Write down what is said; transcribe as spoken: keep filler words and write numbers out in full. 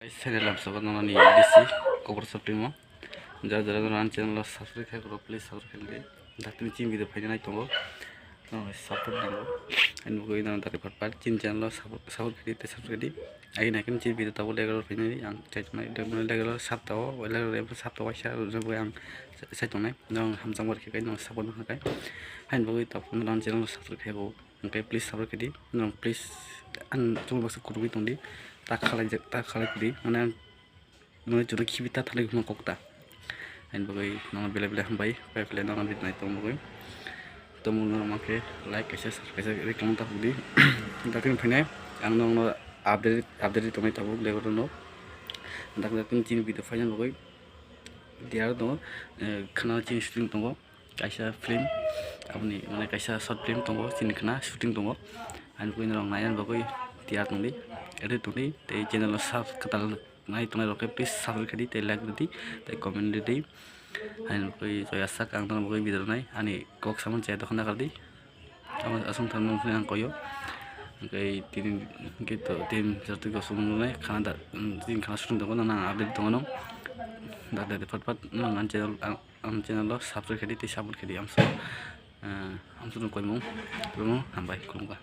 Channel lamsao nonani bisi kobor sotimo. Jara jara nonani channel o subscribe khai koro, please subscribe khai di. Dakti ni chini video phaina nai tongo. Nonani support nango. Ani bagwi nonani dakti phat phat chini channel o support, support khai di, tei subscribe khai di. Agini haikhe chini video tabuk legal phaina di, ang chai tongnai, legal, legal saptao, legal saptao waisa rwjak bagwi ang chai tongnai. Nong hamjakma rikhe kai, nong support nang khai. Haini bagwi tabuk nonani channel o subscribe khai bo. Hwnkhe please subscribe khai di. Nong please ang chukmung baksa kwrwngwi tong di. Ta khalai, ta khalai kwrwi. Mane ang nini jora khibi ta thalik hwnwi kok ta. Haini bagwi nono belai belai hambai. Pai phle nono video nai tong bagwi. Tongmung norok mankhe like kaisa, share kaisa ri tongmung ta pudi. Dakti ni phainai ang nokno update, update ri tongmani tabuk level no. Dakti dakti ni chini video phaina bagwi tiyar tongo. Eh, khana chini shooting tongo. Kaisa film, aboni mane kaisa short film tongo, chini khna shooting tongo. Ani bagwi norok naina bagwi tiyar tongdi, ready tongdi, tei channel o sub kwtal nai tongnai rok khe please subscribe khai di, tei like rwdi, tei comment rwdi. Ani bagwi joya sak ang tongna bagwi video rwnai, ani kok samani chaya dokhna nakardi. Amo aswng tharmung phai ang koyo. Hwnkhe tini hwnkhe to team jatwi kosong nungnai khana da, tini khana shooting tongo, nang update tongo nung. Da da da phat phat nung ani channel ang Ang channel o subscribe khai di tei support khai di amso, eh, amso no koimung, koimung hambai khulumkha.